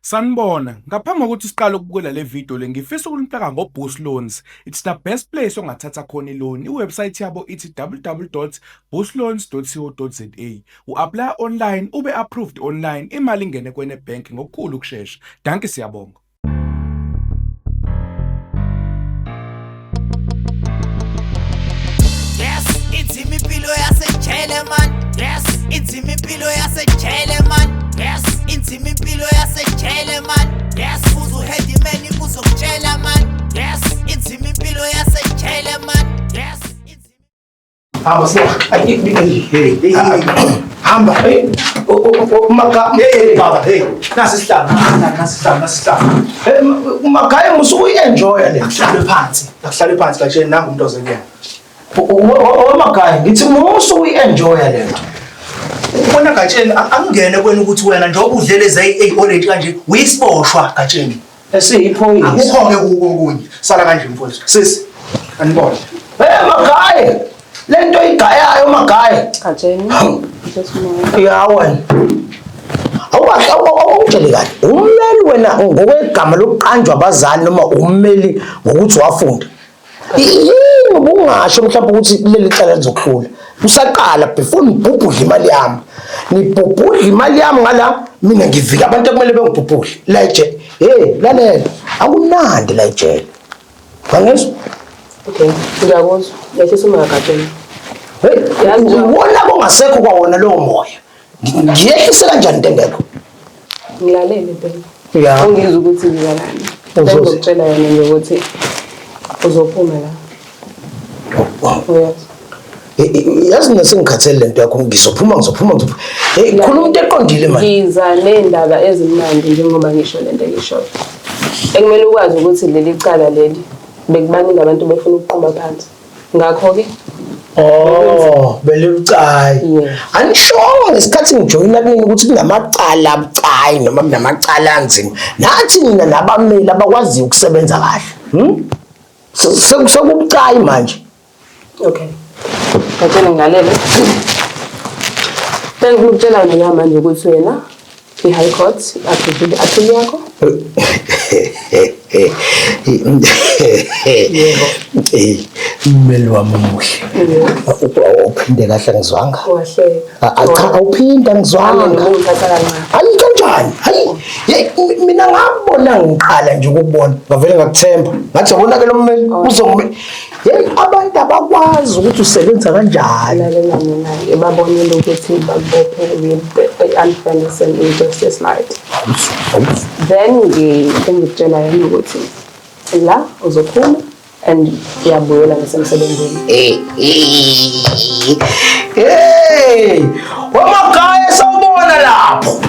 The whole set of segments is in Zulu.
Sanibona, ngaphambi kokuthi siqale ukubukela le video le ngifisa ukunifaka ngo-Boost Loans. It's the best place ongathatha khona i-loan. I-website yabo ithi www.boostloans.co.za. U-apply online, ube approved online, imali ingene kwene bank ngokukhulu ukushesha. Dankie siyabonga. Yes, inzima impilo yasejele man. Yes, inzima impilo yasejele man. Yes, inzima impilo yasejele man. Yes, uze uheadman uzokutshela man. Yes, inzima impilo yasejele man. Yes. Hamba siya. Ay, hey, hey, hamba. Hey, maka, hey, baba, hey. Nasi isihlalo, nasi isihlalo, nasi isihlalo. Hey, Magaye musuke uyi-enjoya le. Akuhlalwe phansi, akuhlalwe phansi kahle nangu umuntu oze kuyena. Omagaye ngithi musuke uyi-enjoya le nto. Ubona Gatsheni akungene kwena ukuthi wena njengoba udlele ezi-orange kanje uyisiboshwa Gatsheni. Esiyiphoyisa. Akukho-ke kuko okunye. Sala kanje mfowethu. Sisi, anibone. Hey Magaye, le nto igayayo Magaye. Gatsheni. Just Ya wena. Awukahle awutshele kahle. Ummeli wena ngokwegama lokuqanjwa abazali noma ummeli ngokuthi wafunda. Yini ubungasho mhlawumbe ukuthi leli cala lizokuhlula. Usaqala before nibhubhudle imali yami. Nibhubhudle imali yami ngala mina ngivika abantu ekumele bengibhubhudle. La ejele. Hey, lalela. Akumnandi la ejele. Wangizwa? Okay, ngiyakuzwa. Yehlisa umoya Gatsheni. Hey, Yazi nje- ubona kongasekho kwawona lowo moya. Ngiyehlise kanjani into engekho? Ngilalele phela. Ya. Ungizwa ukuthi ngilalani. Uzoze. Ngizokutshela yona nje ukuthi uzophuma la. Uyazwa. Yazi mina sengikhathele lento yakho ngizophuma ngizophuma ngizophuma. Hey, khuluma into eqondile manje. Ngiza ney'ndaba ezimnandi njengoba ngisho lento engishoyo. Ekumele ukwazi ukuthi leli cala leli bekubaningi abantu befuna ukuqumba phansi. Ngakho-ke Oh, belibucayi. Yeah. Anishongo ngesikhathi ngijoyina kunini ukuthi kunamacala abucayi noma kunamacala anzima. Nathi nina nabameli abakwaziyo ukusebenza kahle. Hmm? Sekubucayi manje. Okay. Gatsheni ngilalele. Bengifuna ukutshela mina manje ukuthi wena i-High Court i-approve i-appeal yakho. Eh, mmeli wami omuhle. Awuphinde kahle ngizwanga. Wahleka. Cha, awuphinde ngizwanga. Ungithatha kancane. Hayi kanjani? Hayi, hey, mina ngabona ngiqala nje ukubona, ngavele ngakuthemba. Ngathi yabona ke lo mmeli uzongimela. Hey, abantu abakwazi ukuthi usebenza kanjani. Lalela mina-ke babonile ukuthi bakubophe with the unfairness and injustice light. Then ngikutshela yena ukuthi la uzophuma and uyabuyela nasemsebenzini. Hey, hey, wamagaya sawubona lapho.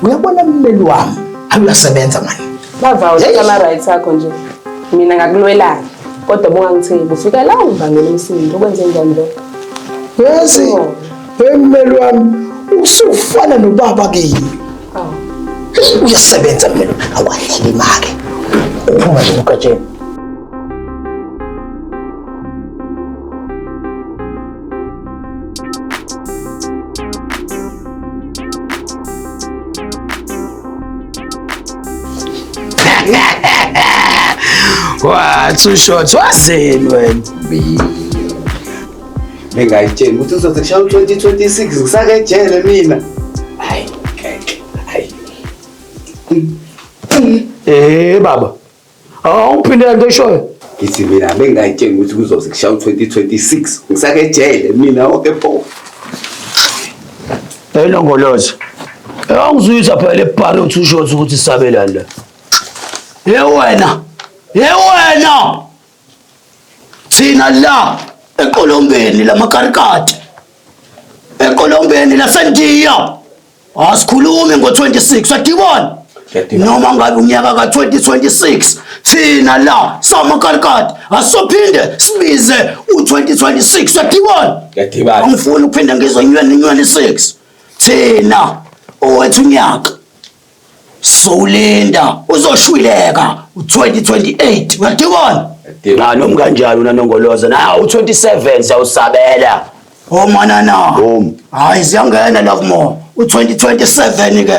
Uyabona mmeli wami, hayi uyasebenza mani. Bavawu Hey. ama-rights akho nje. Mina ngakulwelana kodwa bungangithembi ufika la ungibangela umsindo ukwenze njani lokho? Yazi, Oh. hey mmeli wami, usufana nobaba kimi. Awu. Hey, uyasebenza mmeli, awahleli make. Uphuma nje ugatsheni. Wa, two shots. Wazini wena? Bengayitsheli ukuthi uzoze kushaya u-2026 ngisake ejele mina. Hayi, ngeke. Hayi. Eh baba. Awuphinde into eshoyo. Ngithi mina bengayitsheli ukuthi kuzoze kushaya u-2026 ngisake ejele mina wonke pho. Hey Nongoloza. Awungizwisa phela ebhari u-two shots ukuthi sisabelane la. Ye wena. Ye wena. Thina la eqolombeni lamakarikati. Eqolombeni laseNdiya. Asikhulumi ngo-26 uyadibona? Ngiyadibana. Noma ngabe unyaka ka-2026 thina la samakarikati asophinde sibize u-2026 uyadibona? Ngiyadibana. Angifuni ukuphinde ngizwe nyweni nyweni 6. Thina owethu unyaka sowulinda uzoshwileka u-2028 uyadibona? Ngiyadibana. Noma kanjani unanongoloza na u-27 siyawusabela. Oh manana. Boom. Hayi ziyangena la kumo. U-2027 ke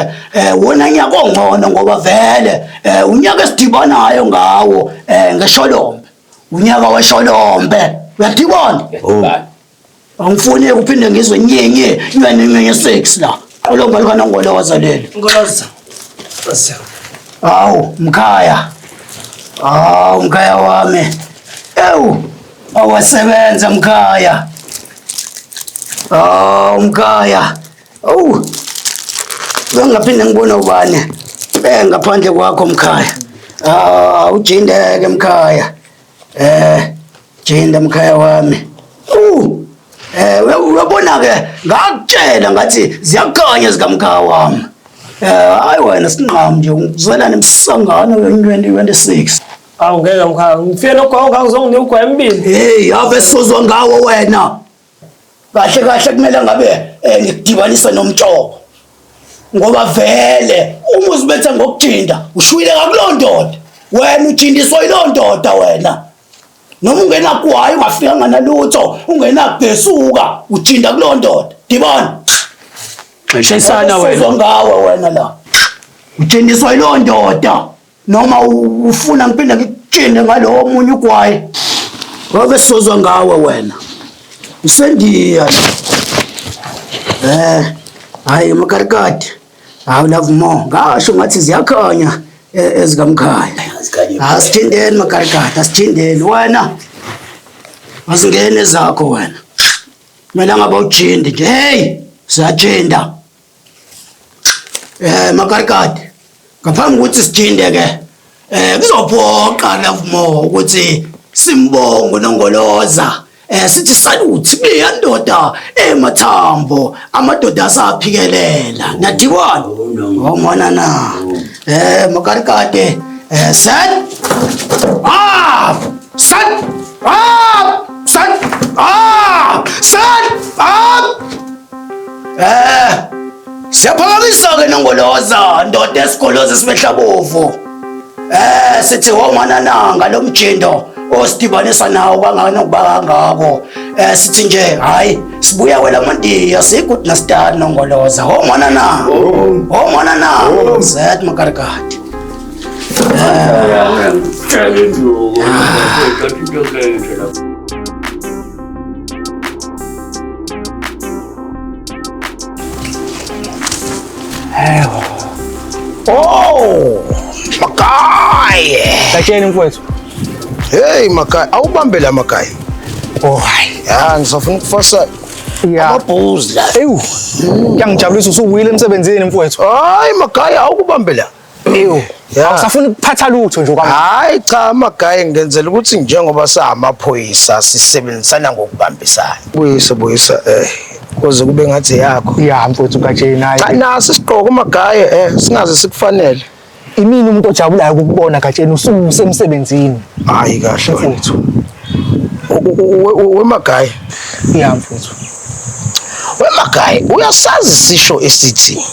wona nyaka ongcono ngoba vele unyaka esidibanayo ngawo ngesholombe. Unyaka wesholombe. Uyadibana? Oh. Angifuni ukuphinde ngizwe nyenye nyane nyenye 6 la. Qolomba likanongoloza leli. Ngoloza. Ngoloza. Awu mkhaya. Awu mkhaya wami. Ewu awasebenza mkhaya. Awu mkhaya. Awu. Bengaphinde ngibone ubani. Ngaphandle kwakho mkhaya. Ah ujindeke mkhaya. Jinda mkhaya wami. Uyabona ke ngakutshela ngathi ziyakhanya zikamkhaya wami. Hayi wena sinqamu nje ngizwela nemsangano we-2026. Awu ngeke mkhaya, ngifike nogwayi ongaka uzonginika ugwayi emibili. Hey, ave sizwa ngawo wena. Kahle kahle kumele ngabe ngikudibanisa nomtshoko. Ngoba vele uma uzibetha ngokujinda ushwile kakuloo ndoda. Wena ujindiswa yiloo ndoda wena. Noma ungenagwayi ungafika nganalutho, ungenagesuka ujinda kuloo ndoda. Dibana. Shayisana wena. Sizwa ngawe wena la. Ujindiswa yiloo ndoda. Noma ufuna ngiphinde ngikujinde ngalowo omunye ugwayi. Ngoba sizwa ngawe wena. Usendiya. Hayi makarikati. Hawu love more. Ngasho ngathi ziyakhanya ezikamkhaya. Asithindeni makarikati, asithindeni wena. Asingene zakho wena. Kumele ngabe ujinde nje. Hey, siyajinda. Makarikati. Ngaphambi kokuthi sijinde ke kuzophoqa love more ukuthi simbonge nongoloza. Sithi salute kuleya ndoda emathambo amadoda asaphikelela. Nadibona? Oh mona na. Makarikati set up set up set up set up. Siyaphakamisa ke nongoloza ndoda esigoloza simehlabovu. Sithi womana nanga lo mjindo osidibanisa nawo kangaka nokuba kangako. Sithi nje hayi sibuya wela mandiya sikuthi nasitani nongoloza. Womana na. Womana na. Zet makarikati. Oh, Makai. Gatsheni mfowethu. Hey Makai, awubambe la Makai. Oh hayi. Ya ngisafuna ukufasa amabhuzi la. Ewu. Kuyangijabulisa usuwile emsebenzini mfowethu. Hayi Makai, awukubambe la. Ewu. Awusafuni ukuphatha lutho nje kwami. Hayi cha Makai, ngenzela ukuthi njengoba samaphoyisa sisebenzisana ngokubambisana. Buyisa buyisa kuze kube ngathi yakho. Ya mfowethu Gatsheni hayi. Cha naso isigqoko Makai singaze sikufanele. Imini umuntu ojabulayo ukukubona Gatsheni ususemsebenzini. Hayi kahle mfowethu. We Makai. Ya mfowethu. We Makai, uyasazi sisho esithi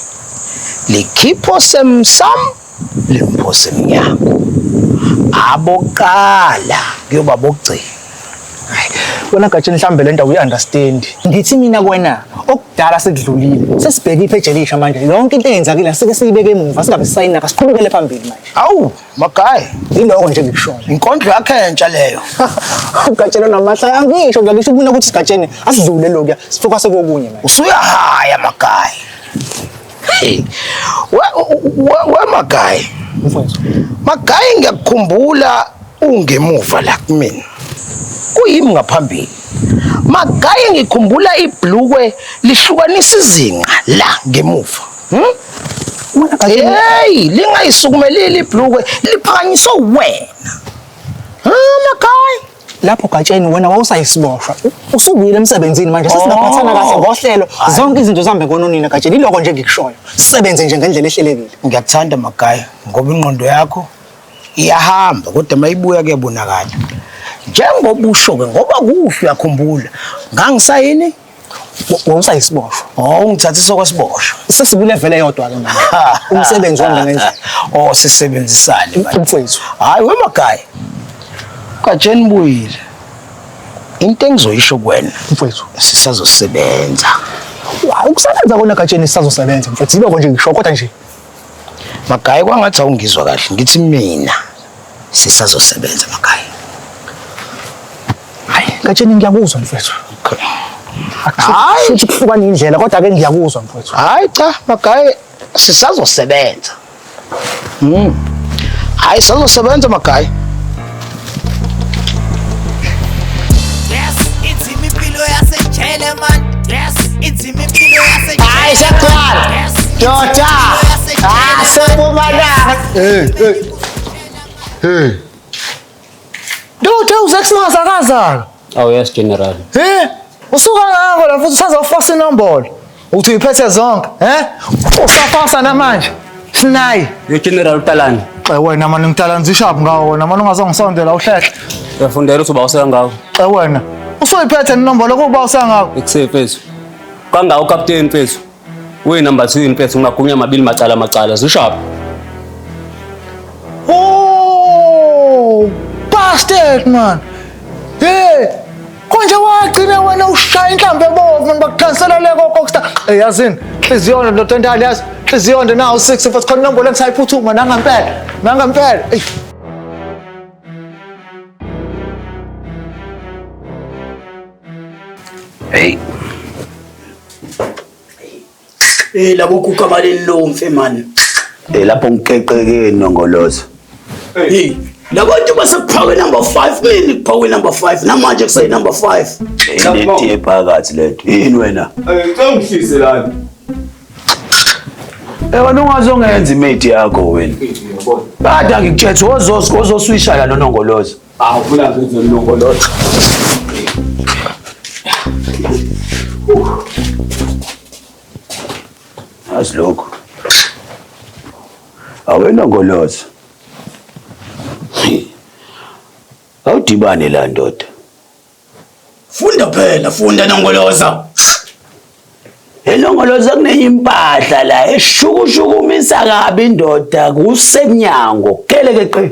likhipho semsam limpho semnyango. Aboqala kuyoba bokugcina. Wena Gatsheni mhlambe le nto uyi-understand. Ngithi mina kuwena okudala sekudlulile. Sesibheke ipheji elisha manje. Yonke into eyenzakile sike siyibeke emuva singabe sisayinaka siqhubekele phambili manje. Awu Makai, yiloko nje ngikushoyo. Inkondlo yakhe entsha leyo. Ugatsheni namahla angisho ngisho ubona ukuthi sigatsheni asidlule lokho sifocus kokunye manje. Usuyahaya Makai. Hey. We Makai. Mfowethu. Makai ngiyakukhumbula ungemuva la kumina. Kuyimi ngaphambili. Makai ngikhumbula ibhlukwe lihlukanisa izinqa la ngemuva. Hey, lingayisukumeleli ibhlukwe liphakanyiswe wena. Makai. Lapho Gatsheni wena wawusayisiboshwa. Usubuyile emsebenzini manje sesingaphathana kahle ngohlelo. Zonke izinto zihambe ngononina Gatsheni. Iloko nje ngikushoyo. Sisebenze nje ngendlela ehlelekile. Ngiyakuthanda Makai ngoba ingqondo yakho iyahamba kodwa mayibuya kuyabonakala. Njengoba usho ke ngoba kuhle uyakhumbula. Ngangisayini? Wawusayisiboshwa. Oh, ungithathisa okwesiboshwa. Sesikule vele yodwa ke manje. Umsebenzi wami ngendlela. Oh, sisebenzisane manje. Mfowethu. Hayi we Makai. Gatsheni buyile. Into engizoyisho kuwena mfowethu sisazosebenza. Ukusebenza kona Gatsheni sisazosebenza mfethu. Yiloko nje ngisho kodwa nje. Magayi kwangathi awungizwa kahle. Ngithi mina sisazosebenza Magayi. Hayi, Gatsheni ngiyakuzwa mfethu. Okay. Hayi, futhi kuhlukana indlela kodwa ke ngiyakuzwa mfethu. Hayi cha Magayi sisazosebenza. Hayi sisazosebenza Magayi. Yes, inzima impilo yasejele man. Yes, inzima impilo yasejele. Hayi siyaqala. Yes, Doda. Ah sebumalanga. Hey, hey. Hey. Doda uzekusingazakazaka. Oh yes General. Eh, usuka ngakho la futhi usazofosa inombolo. Uthi uyiphethe zonke, eh? Usafasa namanje. Sinayi. Yo General uTalani. Eh wena manje ngitalanza ishaphu ngawo wena manje ungazongisondela uhlehle. Uyafundela ukuthi uba usengakho. Eh wena. Usuyiphethe inombolo kuba usengakho. Ekuseni mfethu. Kangako captain mfethu. Uyi number 2 mfethu ungagunya amabili macala macala zishaphu. Oh, bastard man. Hey, konje wagcina wena ushaya inhlamvu ebomvu man bakukhansela le kokokstar. Hey yazini, inhliziyo ndoda endala yazi. Inhliziyo nje nawu 6 futhi khona inombolo engisayiphuthuma nangempela. Nangempela. Ey. Hey. Eh labo kuka balelomfe man. Eh lapho ngikeqeke nongoloza. Hey, labantu basephakwe number 5 mina kuphakwe number 5 namanje kusayi number 5. Inetiye phakathi lento. Yini wena? Ngicela ungihlise lana. Eh wena ungazongenza imate yakho wena. Kade ngikutshela ozoswisha la nonongoloza. Ah, ufuna ngenze nongoloza. Azi lokho. Awenongoloza. Awudibane la ndoda. Funda phela, funda nongoloza. Enongoloza kunenye impahla la eshukushukumisa kabi indoda kusemnyango. Keleke qi.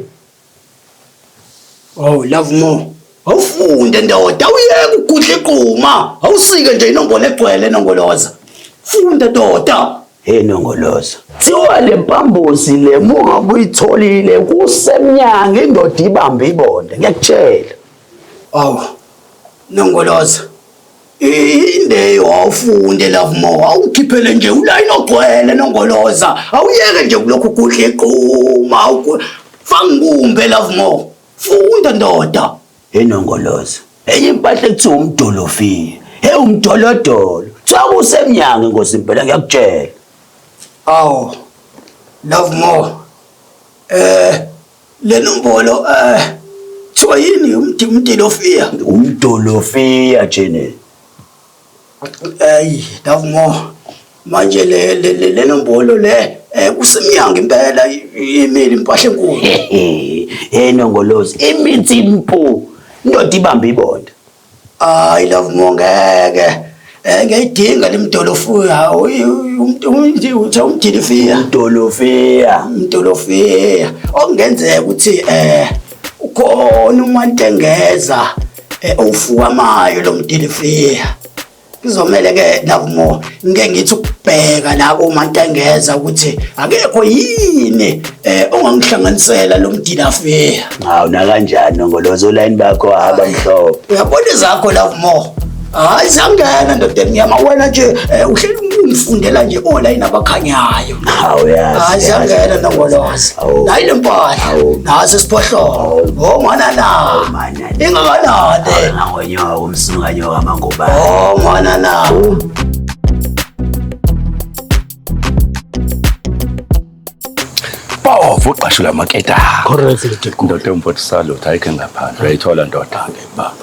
Oh, love more. Awufunde ndoda, awuyeke ukugudla igquma. Awusike nje inombolo egcwele nongoloza. Funda ndoda. Hey nongoloza. Thiwa le mpambosi le mungabe uyitholile kusemnyango indoda ibambe ibonde. Ngiyakutshela. Awu. Nongoloza. Indeyo awufunde love more. Awukhiphele nje ulayini ogcwele nongoloza. Awuyeke nje kulokhu kudla igquma. Fangumbe love more. Funda ndoda. Enongoloza. Enye impahla ekuthiwa umdolofiya. Hey umdolodolo. Thiwa kusemnyango inkosi impela ngiyakutshela. Awu. Love more. Le nombolo kuthiwa yini umdolofiya? Umdolofiya jene. Ey, love more. Manje le le nombolo le kusemnyango impela imile impahla enkulu. Hey nongoloza, imithi impu. Indoda ibambe ibonda. Hayi love more ngeke. Ngiyayidinga lemdolofiya. Umdolofiya. Umdolofiya. Umdolofiya. Okungenzeka ukuthi ukhona umantengeza owufukamayo lo mdolofiya. Kuzomele ke nakumo ngeke ngithi ukubheka la kumantengeza ukuthi akekho yini ongangihlanganisela lo mdilafiya. Hawu na kanjani nongoloza uline bakho abamhlophe. Uyabona ezakho love more. Hayi sangena ndoda emnyama wena nje uhleli ungifundela nje olayini abakhanyayo. Hawu yazi. Hayi sangena nongoloza. Nayi le mpahla. Naso isiphohlongo. Oh mwana na. Ingakanani? Ngonyoka umsunganyoka mangoba. Oh mwana na. Bovu uqashula amaketa. Correct. Ndoda emfowethu salute ayikho ngaphandle. Uyayithola ndoda ke baba.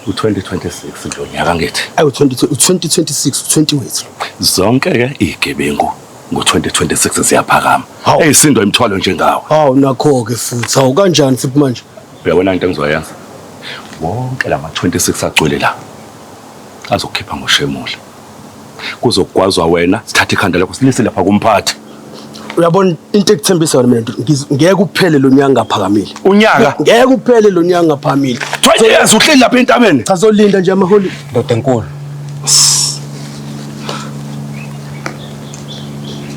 U2026 nje unyaka ngithi. Awu 2026 20 wethu. Zonke ke igebengu ngo2026 siyaphakama. Eyisindo imithwalo njengawe. Hawu nakho ke futhi. Hawu kanjani futhi manje? Uyabona into engizoyenza? Wonke lama 26 agcwele la. Azokhipha ngoshemula. Kuzogwazwa wena, sithathe ikhanda lakho silise lapha kumphathi. Uyabona into ekuthembisa wena mina ngeke kuphele lo nyaka ngaphakamile. Unyaka? Ngeke kuphele lo nyaka ngaphakamile. 20 years uhleli lapha entabeni. Cha solinda nje amaholi. Ndoda enkulu.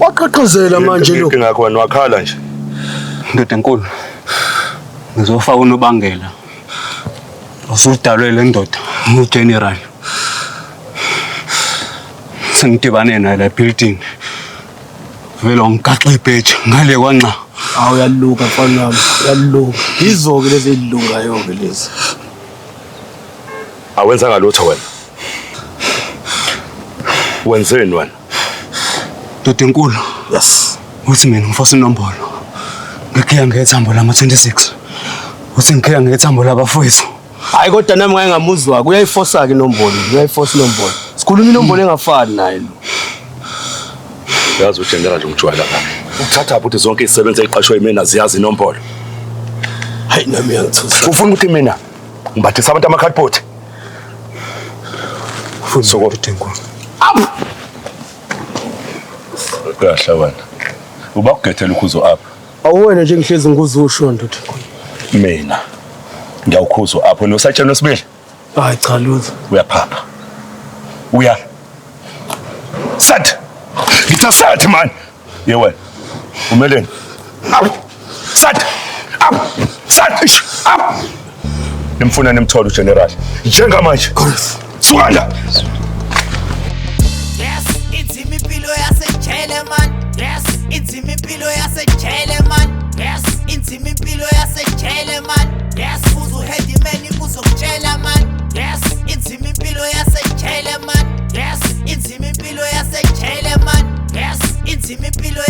Waqhaqhazela manje lo. Inkinga yakho wena wakhala nje. Ndoda enkulu. Ngizofaka unobangela. Usudalwe le ndoda, uGeneral. Sengidibane naye la building. Vele wangigaxa ibheji ngale kwanxa. Awu uyaluka mfana wami, uyaluka. Yizo-ke lezi ey'lungayo-ke lezi. Awenzanga lutho wena. Wenzeni wena? Ndoda enkulu. Yes. Uthi mina ngifosa inombolo. Ngikhiya ngethambo lama-26. Uthi ngikhiya ngethambo labafowethu. Hayi kodwa nami ngake ngamuzwa-ke uyayifosa-ke inombolo, uyayifosa inombolo. Sikhuluma inombolo engafani naye lo. Yazi uGeneral ungijwayela kabi. Ukuthatha ukuthi zonke izisebenzi eziqashwe yimina ziyazi inombolo. Hayi nami uyangithusa. Ufuna ukuthi mina ngimbathise abantu ama-cardboard? Ufuna ndoda enkulu. Kahle wena. Ubakugethela ukhuzo apha. Awuwena nje ngihlezi ngikuzusho ndoda enkulu. Mina ngiyawukhuzo apho nosatsheni wesibili. Hayi cha lutho. Uyaphapha. Uya. Set. Ngitha set man. Ye wena. Umeleni. Up. Set. Up. Set. Ish. Up. Nimfuna nimthole uGeneral. Njengamanje. Suka la. Yes, inzima impilo yasejele man. Yes, inzima impilo yasejele man. Yes, inzima impilo yasejele man. Yes, uze uheadman uzokutshela man. Yes, inzima impilo yasejele man. Yes, inzima impilo yasejele man. Yes, inzima impilo.